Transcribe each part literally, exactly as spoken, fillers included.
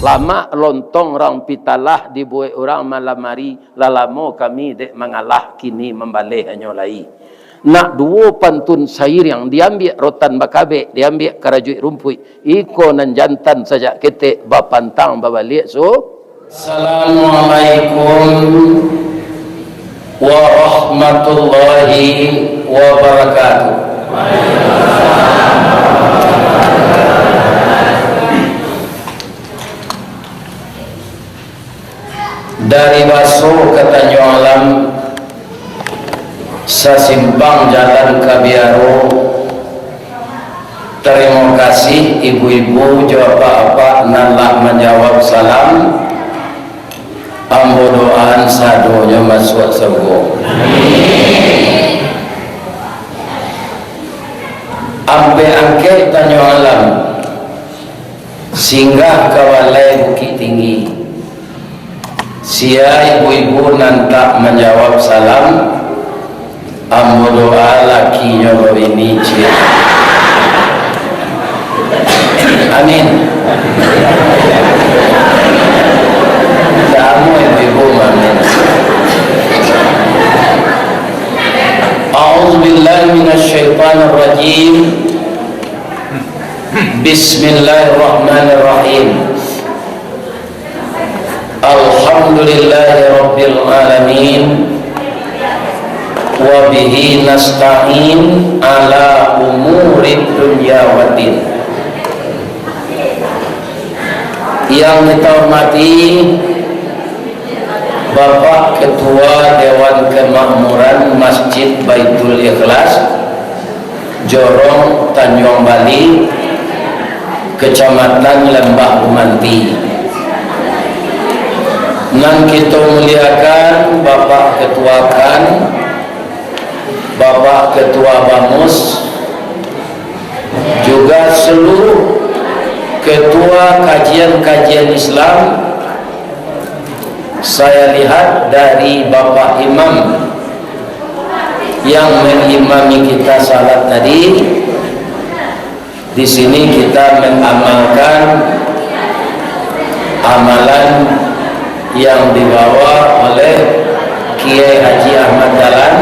Amak lontong rang pitalah dibuek urang malam ari, lah lamo kami dek mangalah, kini mambaleh hanyo lai. Nak duo pantun sairiang, diambiak rotan bakabek, diambiak karajuik rumpuik, iko nan jantan sajak ketek, bapantang babaliak su-, Assalamualaikum warahmatullahi wabarakatuh. Dari Baso ka Tanjuang Alam, sasimpang jalan ka Biaro. Tarimo kasih ibu-ibu jo apak-apak nan lah manjawab salam. Ambo doaan sadonyo masuak sarugo. Ampek Angkek Tanjuang Alam, singgah ka Balai Bukik Tinggi. Sia ibu-ibu nan tak manjawab salam, ambo doa lakinyo babini ciek. Amin. Samo ibu-ibu maamin. A'udzubillahi minasyaitonirrajim. Bismillahirrahmanirrahim. Alhamdulillahirabbil alamin. Wa bihi nasta'in ala umurid dunya waddin. Yang kita hormati Bapak Ketua Dewan Kemakmuran Masjid Baitul Ikhlas, Jorong Tanjuang Bali, Kecamatan Lembah Bumanti. Nan kito muliakan Bapak Ketua kan, Bapak Ketua Bamus, juga seluruh ketua kajian-kajian Islam. Saya lihat dari Bapak Imam yang mengimami kita salat tadi, di sini kita mengamalkan amalan yang dibawa oleh Kiai Haji Ahmad Dahlan,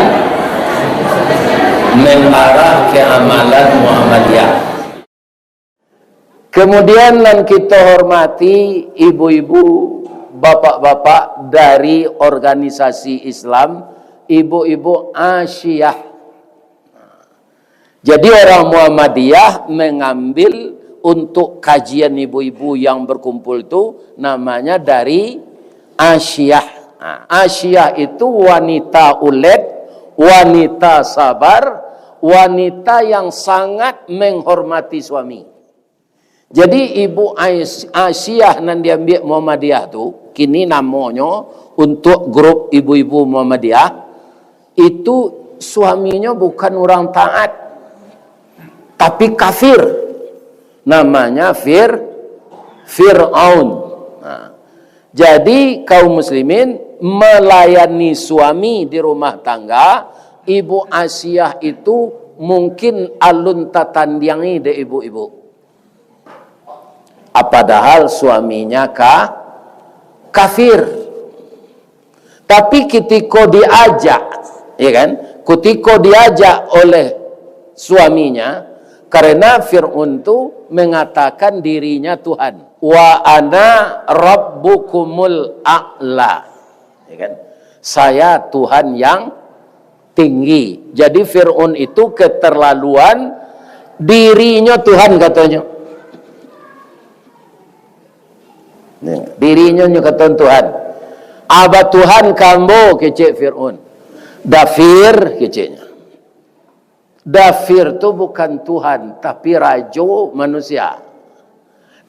mengarah ke amalan Muhammadiyah. Kemudian nan kita hormati ibu-ibu, bapak-bapak dari organisasi Islam, ibu-ibu Asyiah. Jadi orang Muhammadiyah mengambil untuk kajian ibu-ibu yang berkumpul tu namanya dari Asyiah. Nah, Asyiah itu wanita ulet, wanita sabar, wanita yang sangat menghormati suami. Jadi, Ibu Ais-, Asyiah nan diambiak Muhammadiyah tu, kini namonyo untuk grup ibu-ibu Muhammadiyah, itu suaminyo bukan urang taat, tapi kafir. Namanya Fir-, Fir'aun. Nah, jadi, kaum muslimin, melayani suami di rumah tangga, Ibu Asyiah itu mungkin alun tatandiangi dek ibu-ibu. Ah, padahal suaminya ka-, kafir. Tapi kitiko diajak, ya kan? Kutiko diajak oleh suaminya, karena Fir'aun tu mengatakan dirinya Tuhan. "Wa ana rabbukumul a'la." Ya kan? "Saya Tuhan yang tinggi." Jadi Fir'aun itu keterlaluan, dirinyo Tuhan katonyo. Ni, dirinyo nyo kato Tuhan. "Aba Tuhan ka ambo," kecek Fir'aun. "Dafir," keceknyo. Dafir tu bukan Tuhan, tapi rajo manusia.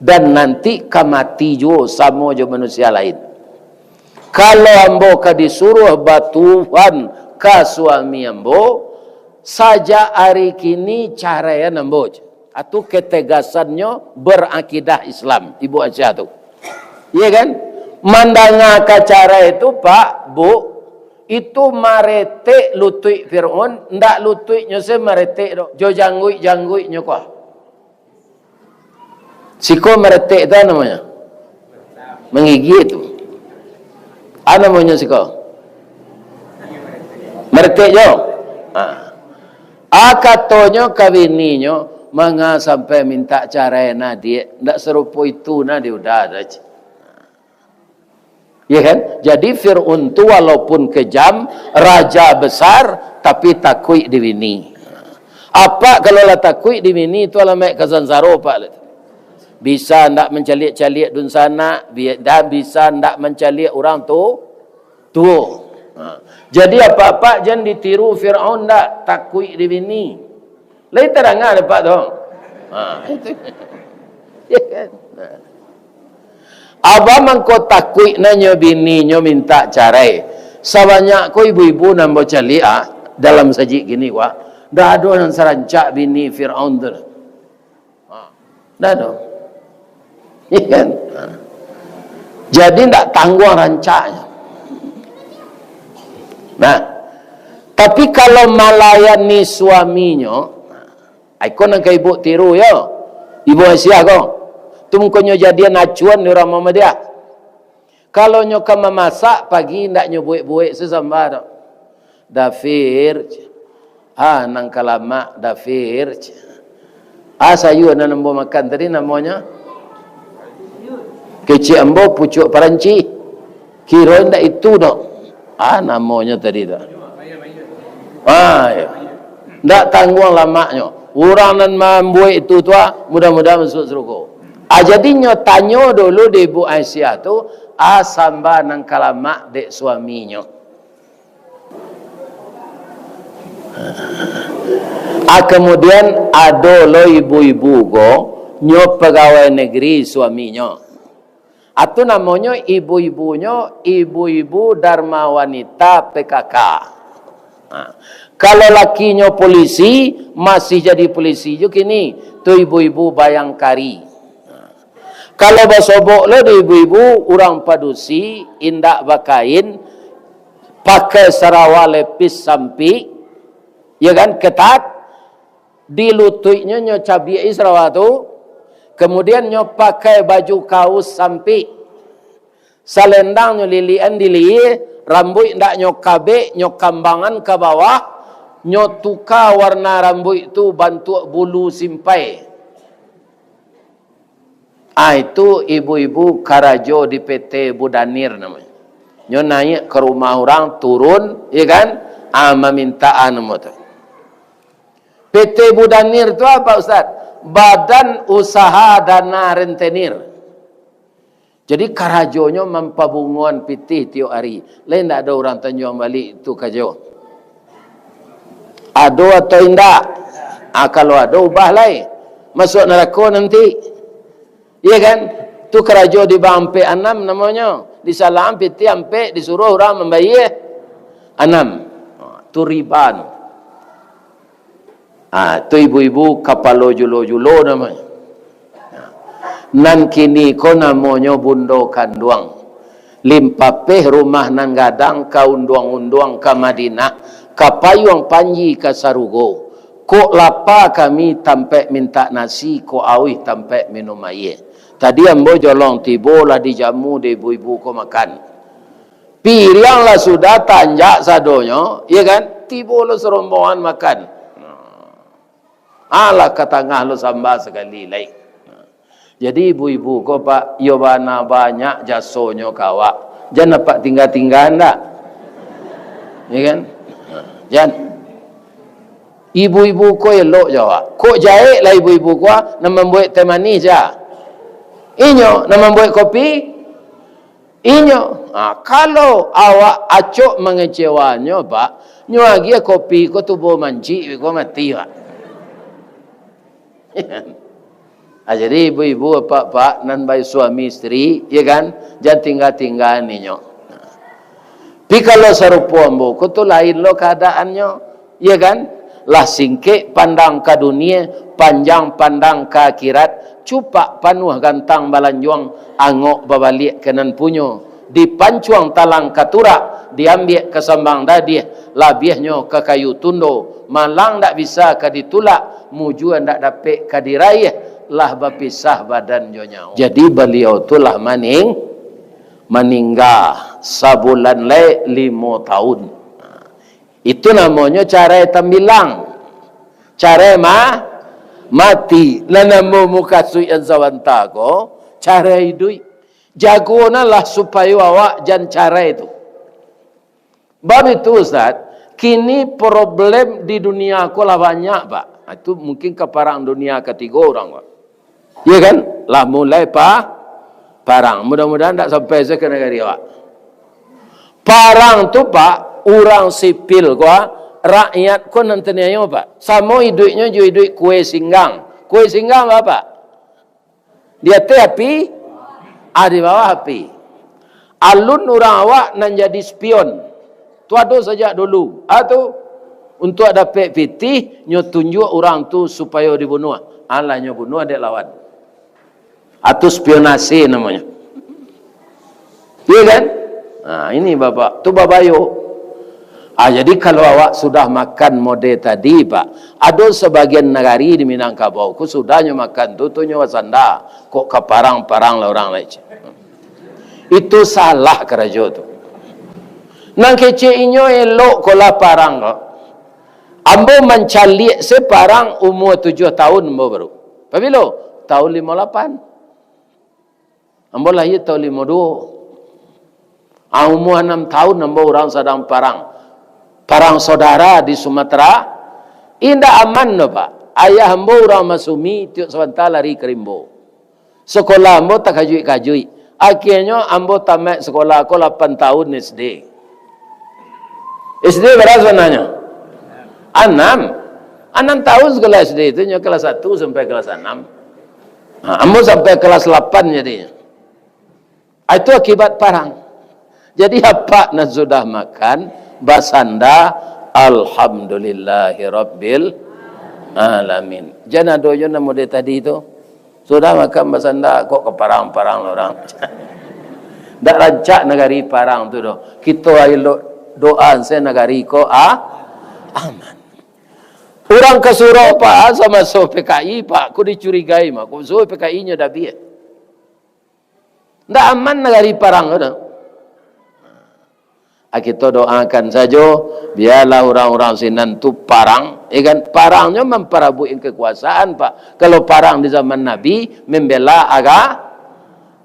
Dan nanti ka mati juo samo jo manusia lain. Kalau ambo ka disuruah batuhan ka suami ambo, sajak ari kini caraian ambo. Atu ketegasannyo berakidah Islam, Ibu Asyiah tu. Iya kan? Mandanga ka carai tu, Pak, Bu, itu maretek lutuik Fir'aun, ndak lutuiknyo se maretek do, jo jangguik-jangguiknyo ko. Siko maretek tu namonyo. Manggigik tu. A namonyo siko? Maretek jo. Ha. A katonyo ka bininyo, "Manga sampai mintak carai nah, Diak? Ndak sarupo itu nah di uda dah." Ya kan? Jadi Fir'aun tu walaupun kejam, raja besar, tapi takuik di bini. Apak kalau lah takuik di bini tu alamaik ka sansaro, Pak. Bisa ndak mancaliak-caliak dunsanak, bi-, dan bisa ndak mancaliak urang tu, tuo. Ha. Jadi apak-apak jan ditiru Fir'aun ndak, takuik di bini. Lai tadanga dek apak tu. Ha, itu. Ya kan? Nah. Abah mangko takuik nanyo bininyo mintak carai. Sabanyak ko ibu-ibu nan bacaliak, ah, dalam sajik kini, wak. Ndak ado nan sarancak bini Fir'aun tu. Ha. Ndak ado. Ya kan? Ha. Jadi ndak tangguang rancaknyo. Nah, tapi kalau malayani suaminyo, iko nan ka ibu tiru yo. Ibu Aisyah ko. Tu mangkonyo jadian acuan di urang Muhammadiyah. Kalau nyo ka mamasak, pagi ndak nyo buek-buek sasamba tu. "Dafir," ce. "Ah, nan ka lamak, Dafir," ce. "Ah, sayua nan ambo makan tadi namonyo?" "Kecek ambo pucuak paranci." "Kiro indak itu doh." "Ah, namonyo tadi tu?" "Ah, iyo. Ndak tangguang lamaknyo. Urang nan mambuek itu tu, ah, mudah-mudahan masuak sarugo." Ah, jadi nyo tanyo dulu di Ibu Aisyah tu, ah, samba nan ka lamak dek suaminyo. Ah, kemudian ado lo ibu-ibu ko, nyo pegawai negeri suaminyo. Atu namonyo ibu-ibunyo, ibu-ibu Dharma Wanita P K K. Nah, kalau lakinyo polisi, masih jadi polisi jo kini, tu ibu-ibu bayangkari. Nah, kalau basobok lo di ibu-ibu, urang padusi, indak bakain, pakai sarawa lepis sampik, ya kan, ketat, di lutuiknyo nyo cabiak-i sarawa tu, kemudian nyo pakai baju kaus sampik, salendang nyo liliakan di lihia, rambuik ndak nyo kabek, nyo kambangan ka bawah, nyo tuka warna rambuik tu bantuak bulu simpai. Ah, itu ibu-ibu karajo di P T Budanir namonyo. Nyo naiak ka rumah urang, turun, ya kan? Ah, mamintaan namo tu. P T Budanir tu apa, Ustaz? Badan Usaha Dana Rentenir. Jadi karajonyo mampabungoan pitih tiok ari. Lai ndak ado urang Tanjuang Balik tu karajo? Ado atau indak? Ah, kalau ado, ubah lai. Masuak narako nanti. Iya kan? Tu karajo di bank ampek anam namonyo. Disalahan pitih ampek, disuruah urang mambayia anam. Ah, tu riba tu. Ah, tu ibu-ibu kapalo julo-julo namonyo. Nan kini ko namonyo bundo kanduang. Limpapeh rumah nan gadang ka unduang-unduang ka Madinah, ka payuang panji ka sarugo. Kok lapa kami tampek mintak nasi, kok auih tampek minum aia. Tadi ambo jolong tibo lah dijamu dek ibu-ibu ko makan. Piriang lah sudah tanjak sadonyo, iya kan? Tibo lo sarombongan makan. Alah ka tangah lo samba sakali lai. Jadi ibu-ibu ko, Pak, iyo bana banyak jasonyo ka awak. Jan apak tingga-tingga ndak? Iya kan? Jan. Ibu-ibu ko elok jo awak. Kok jahek lah ibu-ibu ko, ah, nan mambuek teh manih ja. Inyo nan mambuek kopi, inyo. Ha, kalau awak acok mangecewanyo, Pak, nyo agiah kopi ko tubo mancik, ko mati, Pak. Ha, jadi ibu-ibu, apak-apak, nan baisuami isteri, ya kan, jan tingga-tingga ninyo. Tapi kalau sarupo ambo ko tu lain lo kaadaannyo, ya kan? Lah singkek pandang ka dunia, panjang pandang ka akhirat, cupak panuah gantang balanjuang, angok babaliak ka nan punyo, dipancuang talang ka turak, diambiak ka sambang dadiah, labiahnyo ka kayu tundo, malang ndak bisa ka ditulak, mujua ndak dapek ka diraiah, lah bapisah badan jo nyawo. Jadi baliau tu lah maning-, Maningga sabulan lai limo taun. Itu namonyo carai tambilang. Carai ma-, mati. Nan namo mukasuik nan sabanta ko, carai iduik. Jagolah supayo awak jan carai tu. Bab itu, Ustaz, kini problem di dunia ko lah banyak, Pak. Itu mungkin ka parang dunia katigo urang, Pak. Iya kan? Lah mulai pa-, parang. Mudah-mudahan ndak sampai se ka nagari awak. Parang tu, Pak, urang sipil ko, rakyat ko nan taniayo, Pak. Samo iduiknyo jo iduik kue singgang. Kue singgang apo? Di ateh api, ah, di bawah api. Alun urang awak nan jadi spion. Tu ado sajak dulu. Ah, tu, untuak dapek pitih, nyo tunjuak urang tu supayo dibunuah. Alah nyo bunuah dek lawan. Ah, tu spionase namonyo. Iya kan? Nah, ini Bapak, tu babayo. Ah, jadi kalau awak sudah makan mode tadi, Pak, ado sabagian nagari di Minangkabau ko sudah nyo makan tu, tu nyo basanda, kok ka parang-parang lah urang lai. Itu salah karajo tu. Nan kecek inyo elok ko lah parang ko. Ambo mancaliak se parang umua tujuah taun ambo baru. Pabilo? Taun limo lapan. Ambo lahia taun limo duo. Ah, umua anam taun ambo urang sadang parang. Parang saudara di Sumatera. Indak aman doh, Pak. Ayah ambo urang Masumi, tiok sabanta lari ka rimbo. Sakolah ambo takajuik-kajuik. Akhianyo ambo tamaik sakolah ko lapan taun S D. S D bara sabananyo? Anam. Anam taun sakolah S D tu, nyo kelas satu sampai kelas anam. Ha, ambo sampai kelas lapan jadinyo. Ah, itu akibat parang. Jadi, apak nan sudah makan, basanda, "Alhamdulillahirabbil alamin." Jan ado jo nan mode tadi tu. Sudah makan basanda, kok ka parang-parang urang. Ndak rancak nagari parang tu doh. Kito elok doa se nagari ko, ah, aman. Urang ka surau, Pak, samaso P K I, Pak, ko dicurigai mah, ko surau P K I nyo dabiah. Ndak aman nagari parang ko doh. Ah, kito doakan sajo, bialah urang-urang sinan tu parang, ya kan? Parangnyo mamparabuik kekuasaan, Pak. Kalau parang di zaman Nabi, membela aga-,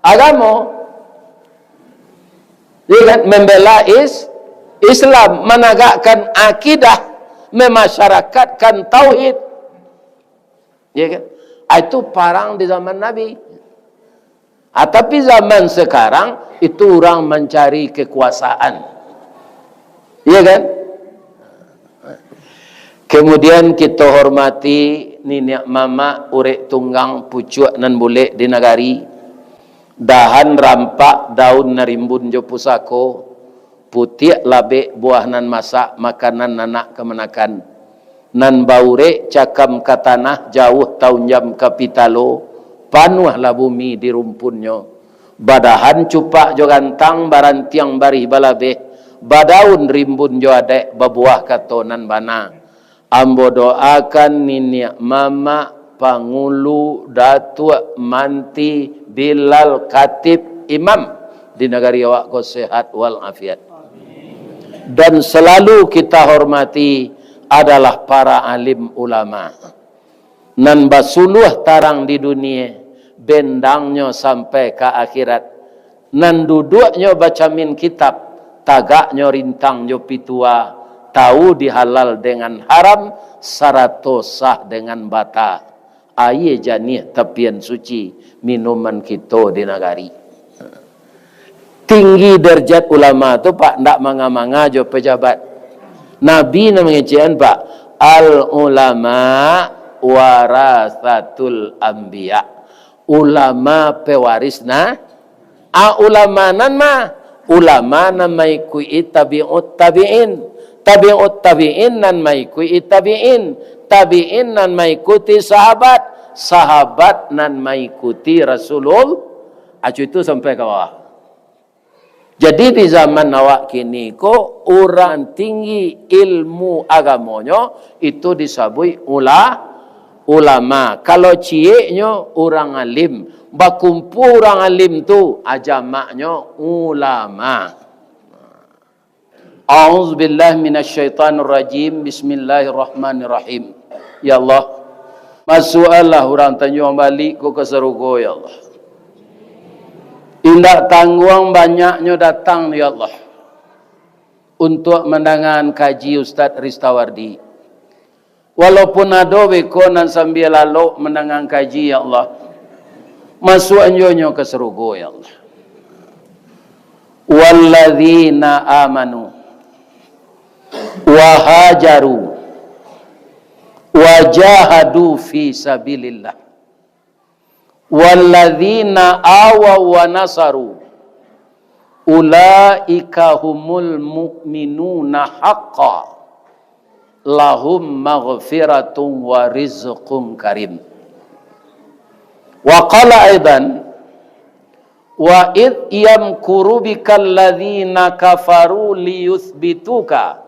agamo. Ya kan? Membela is-, Islam, menegakkan akidah, memasyarakatkan tauhid. Ya kan? Ah, itu parang di zaman Nabi. Ah, tapi zaman sekarang, itu urang mancari kekuasaan. Iya kan? Kemudian kita hormati niniak mamak, urek tunggang, pucuak nan bulek di nagari, dahan rampak, daun nan rimbun jo pusako, putiak labek, buah nan masak, makanan anak kamanakan. Nan baurek cakam ka tanah, jauah taunjam ka pitalo, panuahlah bumi di rumpunnyo. Badahan cupak jo gantang, barantiang barih balabeh, badaun rimbun jo adaik, babuah kato nan bana. Ambo doakan niniak mamak, pangulu, datuak, manti, bilal, katib, imam di nagari awak ko sehat wal afiat. Dan selalu kita hormati adalah para alim ulama. Nan basuluah tarang di dunie, bendangnyo sampai ka akhirat. Nan duduaknyo bacamin kitab, tagaknyo rintang jo pitua, tahu di halal dengan haram, sarato sah dengan bata. Aia janiah tapian suci, minuman kito di nagari. Tinggi darjat ulama tu, Pak, ndak manga-manga jo pejabat. Nabi nan mangecekan, Pak, "Al ulama warasatul anbiya." Ulama pewaris na-, a, ulama nan ma-, ulama nan maikuti tabiut tabiin. Tabiut tabiin nan maikuti tabiin. Tabiin nan maikuti sahabat. Sahabat nan maikuti Rasulul-, acu itu sampai ka bawah. Jadi, di zaman awak kini ko, urang tinggi ilmu agamonyo, itu disabuik ula-, Ulama. Kalau cieknyo, urang alim. Bakumpua urang alim tu, a, jamaknyo ulama. A'udzubillahi minasyaitonirrajim. Bismillahirrahmanirrahim. Ya Allah, masuakkanlah urang Tanjuang Balik ko ka sarugo, ya Allah. Indak tangguang banyaknyo datang, ya Allah, untuak mandangaan kaji Ustaz Ristawardi. Walaupun ado beko nan sambia lalok mandangaan kaji, ya Allah, masuakkan juo nyo ka sarugo, ya Allah. Walladzina amanu wa hajaru wa jahadu fi sabilillah. Walladzina awaw wa nasaru, ulaika humul mu'minuna haqqa, lahum maghfiratun wa rizqun karim. Wa qala aidan, wa idh yamkuru bikal ladzina kafaru liyutsbituka,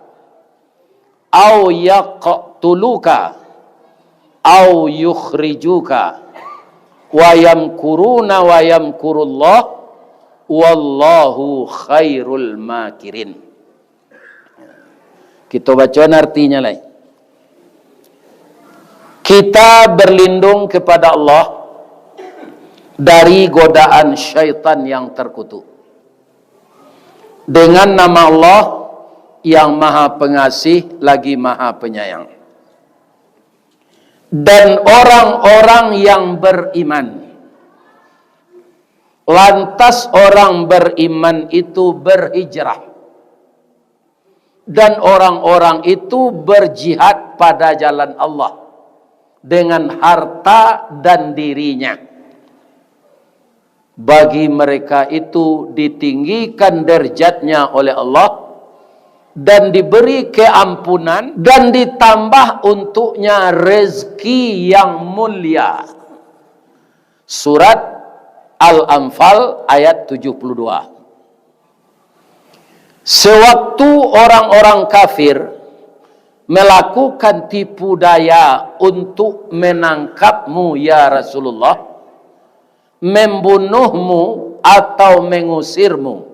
au yaqtuluka, au yukhrijuka, wa yamkuruna wa yamkurullah, wallahu khairul makirin. Kito bacoan artinya lai. Kita berlindung kepada Allah dari godaan syaitan yang terkutuk. Dengan nama Allah yang Maha Pengasih lagi Maha Penyayang. Dan orang-orang yang beriman, lantas orang beriman itu berhijrah, dan orang-orang itu berjihad pada jalan Allah dengan harta dan dirinya. Bagi mereka itu ditinggikan derajatnya oleh Allah, dan diberi keampunan, dan ditambah untuknya rezeki yang mulia. Surat Al-Anfal ayat tujuh puluh dua. Sewaktu orang-orang kafir melakukan tipu daya untuk menangkapmu, ya Rasulullah, membunuhmu atau mengusirmu.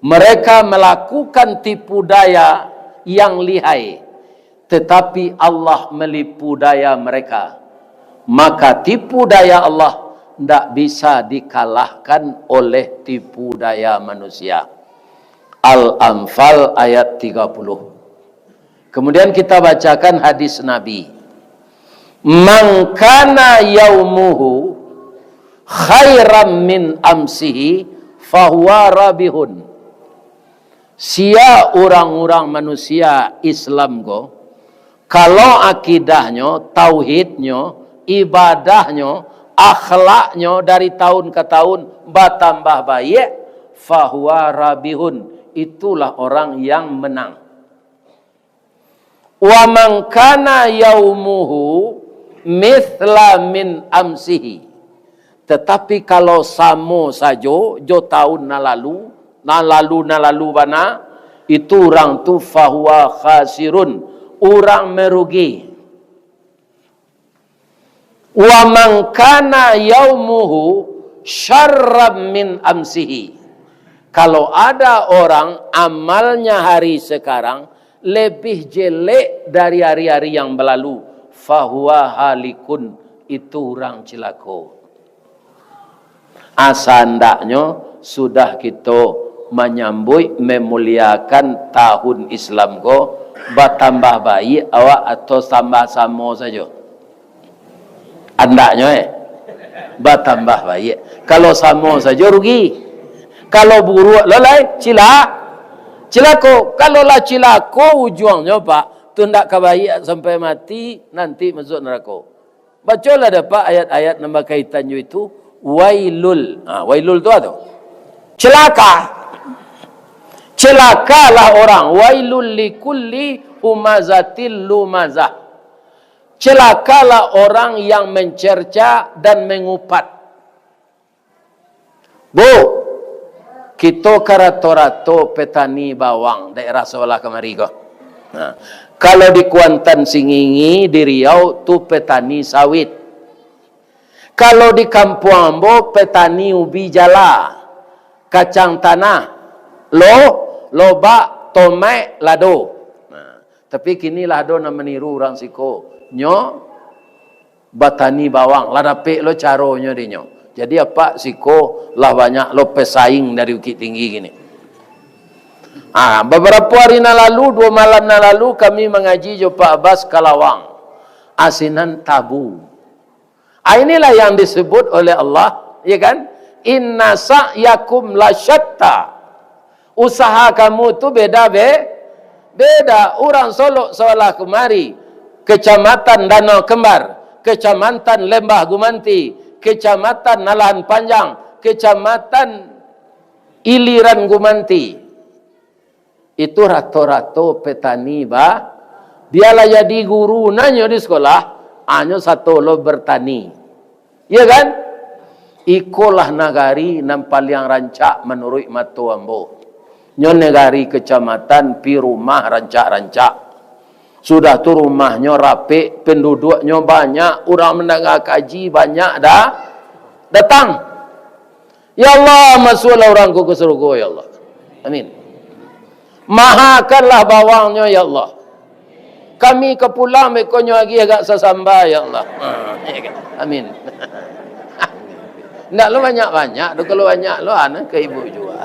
Mereka melakukan tipu daya yang lihai, tetapi Allah melipu daya mereka. Maka tipu daya Allah ndak bisa dikalahkan oleh tipu daya manusia. Al-Anfal ayat tiga puluh. Kemudian kita bacakan hadis Nabi. "Man kana yaumuhu khairan min amsihi fahuwa rabihun." Sia urang-urang manusia Islam ko, kalau akidahnyo, tauhidnyo, ibadahnyo, akhlaknyo dari tahun ka tahun batambah baiak, fahuwa rabihun, itulah orang yang menang. "Wa man kana yaumuhu mithla min amsihi." Tetapi kalau samo sajo jo tahun nan lalu, nan lalu, nan lalu bana, itu urang tu fahuwa khasirun, urang merugi. "Wa man kana yaumuhu syarran min amsihi." Kalau ada orang amalnya hari sekarang lebih jelek dari hari-hari yang berlalu, fahuwa halikun, itu urang cilako. Asa andaknyo sudah kito manyambuik, memuliakan tahun Islam ko, batambah baiak awak atau tambah samo sajo? Andaknyo, eh, batambah baiak. Kalau samo sajo rugi. Kalau buruak lo lai, cila-, cilako. Kalau lah cilako ujuangnyo, Pak, tu ndak ka baiak sampai mati, nanti masuak narako. Bacolah dek Apak ayat-ayat nan bakaitan jo itu. Wailul. Ha, wailul tu apo tu? Celaka. Celakalah orang. Wailul likulli humazatil lumazah. Celakalah orang yang mencerca dan mengupat. Bu, kito ka rato-rato petani bawang daerah sabalah kamari ko. Nah, kalau di Kuantan Singingi, di Riau, tu petani sawit. Kalau di kampuang ambo, petani ubi jala, kacang tanah, lo, lobak, tomaik, lado. Nah, tapi kini lah ado nan maniru urang siko. Nyo batani bawang, lah dapek lo caronyo dinyo. Jadi apak siko lah banyak lo pesaing dari Bukittinggi kini. Ah, babarapo ari nan lalu, duo malam nan lalu, kami mangaji jo Pak Abbas ka lawang. Asinan tabu. Ah, inilah yang disebut oleh Allah, ya kan? "Inna sa'yakum lasyatta." Usaha kamu tu beda, be-, beda. Urang Solok sabalah kumari, Kecamatan Danau Kembar, Kecamatan Lembah Gumanti, Kecamatan Nalahan Panjang, Kecamatan Iliran Gumanti. Itu rato-rato petani, ba. Bialah jadi guru nanyo di sekolah, hanyo sato lo bertani. Iya kan? Ikolah nagari nan paliang rancak manuruik mato ambo. Nyo nagari kecamatan, pi rumah rancak-rancak. Sudah tu rumahnyo rapek, penduduknyo banyak, urang mandanga kaji banyak da-, datang. Ya Allah, masuaklah urang ko ka sarugo, ya Allah. Amin. Mahakanlah bawangnyo, ya Allah. Kami ka pulang, bekonyo agi agak sasamba, ya Allah. Amin. Ndak lo banyak-banyak tu, kalau banyak lo, anak ka ibu jua.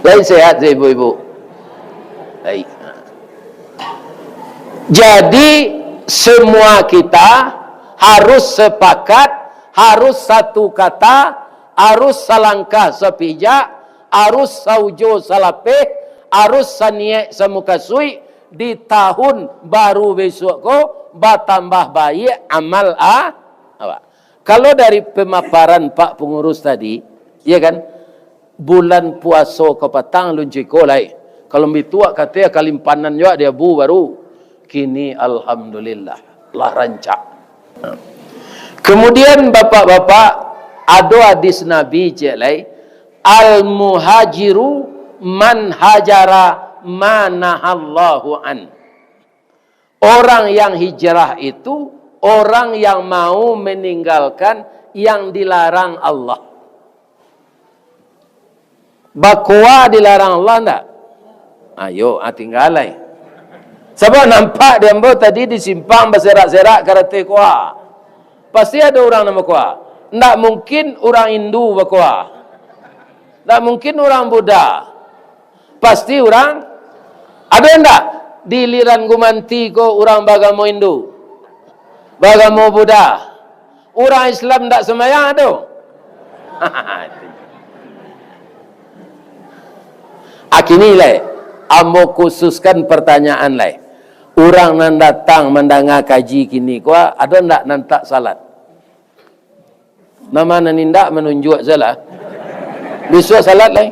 Lain sehat, ibu-ibu. Baik. Jadi, semua kita harus sepakat, harus satu kata, harus salangkah sapijak, harus saujo salapeh, harus saniek samukasuik, di tahun baru besok ko batambah baiak amal a-, awak. Kalau dari pemaparan Pak Pengurus tadi, ya kan, bulan puaso ka patang alun cako lai. Kalau bituak kato kalimpanan juo di Abu baru. Kini alhamdulillah, lah rancak. Kemudian bapak-bapak, ado hadis Nabi ciek lai, "Al-muhajiru man hajara ma nahallahu an." Orang yang hijrah itu orang yang mau meninggalkan yang dilarang Allah. Bakoa dilarang Allah ndak? Ayo, ah, tinggalai. Sabab nampak di ambo tadi di simpang baserak-serak karate koa. Pasti ado urang nan bakoa. Ndak mungkin urang Hindu bakoa. Ndak mungkin urang Buddha. Pasti urang, ado ndak di Iliran Gumanti ko urang bagamo Hindu, bagamo Buddha? Urang Islam ndak sambayang ado? Akini lai, ambo khususkan pertanyaan lai. Urang nan datang mandanga kaji kini ko, ado ndak nan tak salat? Nama nan indak manunjuak salah. Bisuak salat lai.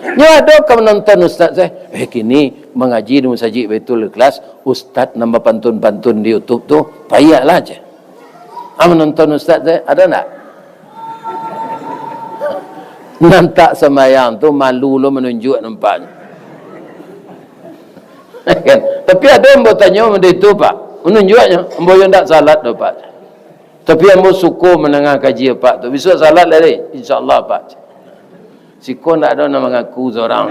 Nyo ado ka manonton ustaz, eh, eh, kini mangaji di Masajik Baitul Ikhlas, ustaz nan bapantun-pantun di YouTube tu, paiaklah, ceh. Ah, manonton ustaz, eh, ado ndak? Nan tak sambayang tu malu lo manunjuak nampaknyo. Kan? Tapi ado ambo tanyo model tu, Pak. Manunjuaknyo, ambo yo ndak salat doh, Pak. Tapi ambo suko mandanga kaji Apak tu. Bisuak salat lai, insya Allah, Pak. Siko ndak ado nan mangaku surang.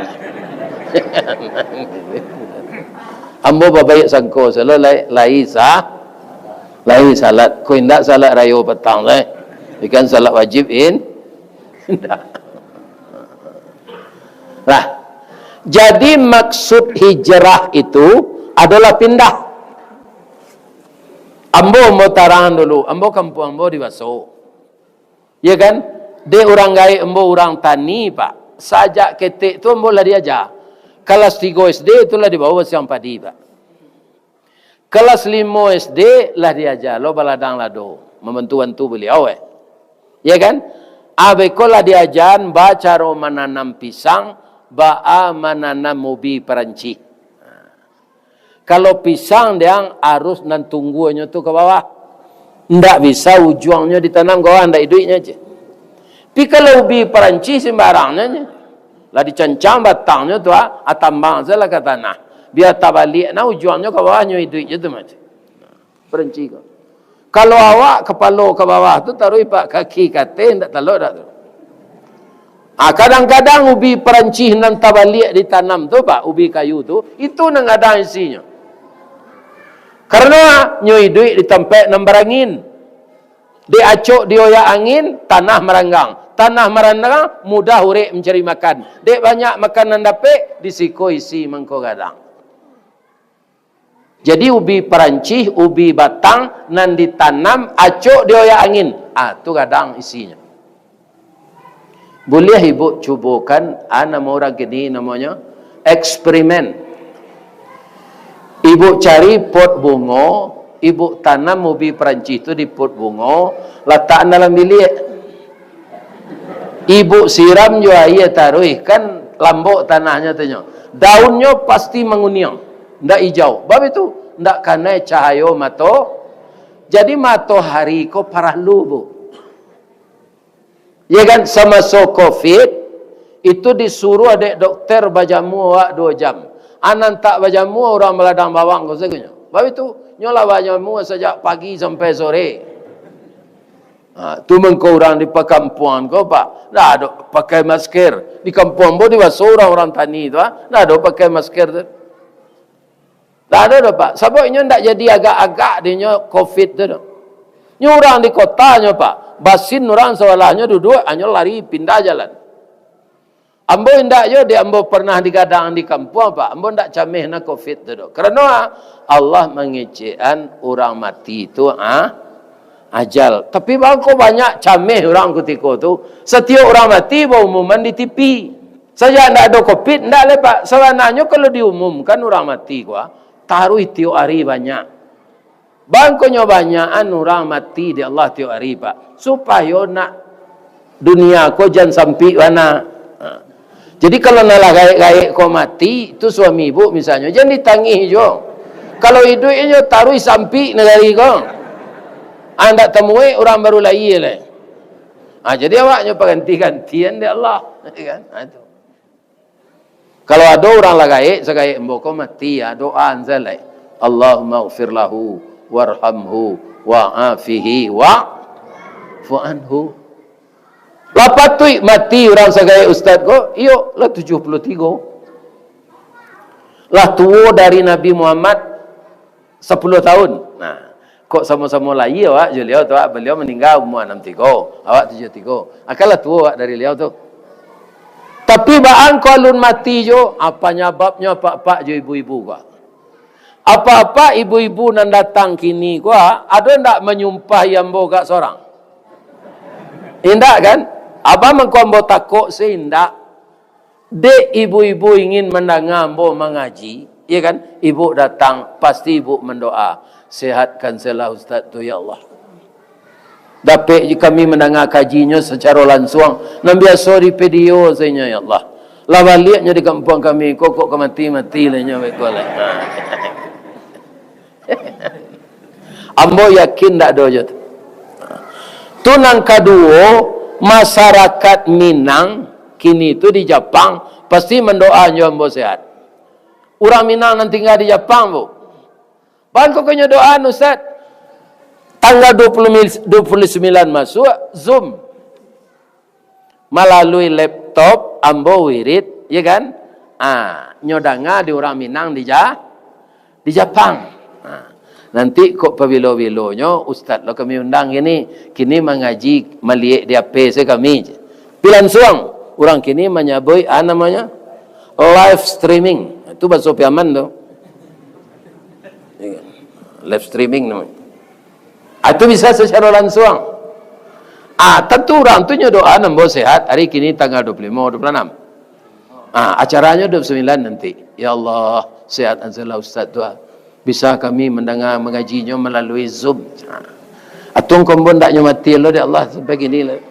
Ambo babaiak sangko, salo lai, lai sa-, lai salat. Ko indak salat rayo patang, lai. Ikan salat wajib in-, indak. Lah, jadi maksud hijrah itu adalah pindah. Ambo, ambo tarang dulu, ambo kampuang ambo di Baso. Ya kan? Dek urang gaek ambo urang tani, Pak. Sajak ketek tu ambo lah diaja. Kalas tigo S D tu lah dibawa basiang padi, Pak. Kalas limo S D lah diaja lo baladang lado, mambantu-bantu baliau, eh. Ya kan? Abeko lah diajan bacaro mananam pisang, baa mananam ubi Parancis. Kalau pisang, diang, arus nan tungguanyo tu ka bawah. Ndak bisa ujuangnyo ditanam ka bawah, ndak iduiknyo, ceh. Tapi kalau ubi Parancis, sembarangnyo, ceh. Lah dicancang batangnyo tu, ah, ah, tambang sajolah ka tanah. Bia tabaliak nah, ujuangnyo ka bawah, nyo iduik je tu mati. Paranci ko. Kalau awak kapalo ka bawah tu, taruih pak kaki ka ateh, indak talok dak tu? Ah, kadang-kadang ubi paranci nan tabaliak ditanam tu, pak, ubi kayu tu, itu nan gadang isinyo. Karano nyo iduik di tampek nan barangin. Diacok, dioyak angin, tanah maranggang. Tanah maranggang, mudah urek mancari makan. Dek banyak makanan dapek, di siko isi mangko gadang. Jadi, ubi parancih, ubi batang nan ditanam, acok dioyak angin. Ah, tu gadang isinyo. Buliah ibuk cubokan, ah, namo urang kini namonyo eksperimen. Ibuk cari pot bungo, ibuk tanam ubi parancih tu di pot bungo, latakan dalam biliak. Ibuk siram jo aia taruih, kan lambok tanahnyo tu nyo. Daunnyo pasti manguniang, ndak ijau. Bab itu, ndak kanai cahayo mato. Jadi, matohari ko paralu, Bu. Ya kan, samaso covid, itu disuruah dek dokter bajamu awak duo jam. Anan tak bajamu, urang baladang bawang ko sagonyo. Bab itu, nyo lah bajamu sajak pagi sampai sore. Ha, tu mangko urang di pakampuangan ko, Pak, ndak ado pakai masker. Di kampuang ambo di Baso, urang-urang tani tu, ha, ndak ado pakai masker tu. Ndak ado doh, Pak. Sabab inyo ndak jadi agak-agak dinyo covid tu doh. Nyo urang di kota nyo, Pak. Basin urang sabalahnyo duduak, anyo lari pindah jalan. Ambo indak yo, dek ambo pernah digadang di kampuang, Pak. Ambo ndak cameh na covid tu doh. Karano, ah, Allah mangecekan urang mati tu, ah, ajal. Tapi bangko banyak cameh urang kutiko tu. Satiok urang mati baumuman di T V. Sajak ndak ado covid, ndak lai, Pak. Sabananyo kalau diumumkan urang mati ko, ah, taruih tiok ari banyak. Bangkonyo banyakan urang mati dek Allah tiok ari, Pak. Supayo nak dunia ko jan sampik bana. Ha. Jadi, kalau nan lah gaek-gaek ko mati, tu suami ibuk misalnyo, jan ditangih juo. Kalau iduik inyo taruih sampik nagari ko. Ah, ndak tamuek urang baru lahia lai. Ah, jadi awaknyo paganti-gantian dek Allah, kan? Ah, tu. Kalau ado urang lah gaek, sagaek ambo ko mati, ya, doa an sajo lai. Allahumma ghfir lahu, warhamhu, wa'afihi, wa'fu anhu. Lah patuik mati urang sagaek ustaz ko? Iyo, lah tujuah puluah tigo. Lah tuo dari Nabi Muhammad sapuluah tahun. Nah, kok samo-samo lahia awak jo liau tu, awak, baliau maningga umua anam tigo, awak tujuah tigo. Akan lah tuo awak dari liau tu. Tapi baa ko alun mati juo, ah, panyababnyo apak-apak jo ibu-ibu ko. Apak-apak ibu-ibu nan datang kini ko, ado ndak manyumpahi ambo gak sorang? Indak kan? Apo mangko ambo takok se indak. Dek ibu-ibu ingin mandanga ambo mangaji, ya kan? Ibu datang, pasti ibu mandoa, "Sehatkan sajolah ustaz tu, ya Allah." Dapek kami mandanga kajinyo sacaro lansuang, nan biaso di video sajo, ya Allah. Lah baliaknyo di kampuang kami, kok, kok ka mati-mati lah nyo beko lah. Ambo yakin ndak ado jo tu. Tu nan kaduo, masarakat Minang kini tu di Japang, pasti mandoa jo ambo sehat. Urang Minang nan tingga di Japang, Bu. Bangko ko nyo doa, Ustaz. Tanggal dua puluh mil-, dua puluh sembilan masuak, Zoom. Malalui laptop ambo wirid, ya kan? Ah, nyo danga di urang Minang di Ja-, di Japang. Ah, nanti kok pabilo-bilonyo ustaz lo kami undang kini, kini mangaji maliek di H P se kami. Pi lansuang, urang kini manyabuik, ah, namonyo live streaming. Itu bahaso Piaman tu. Ya kan? Live streaming namonyo. Ah, itu bisa sacaro lansuang. Ah, tantu urang tu nyo doa ambo sehat, ari kini tanggal dua puluh limo, dua puluh anam. Ah, acaranyo dua puluh sembilan nanti. Ya Allah, sehat ansalah ustaz tu, ah. Bisa kami mandanga mangajinyo malalui Zoom. Ah. Atuang ko ambo ndak nyo mati lo dek Allah sampai kini lah.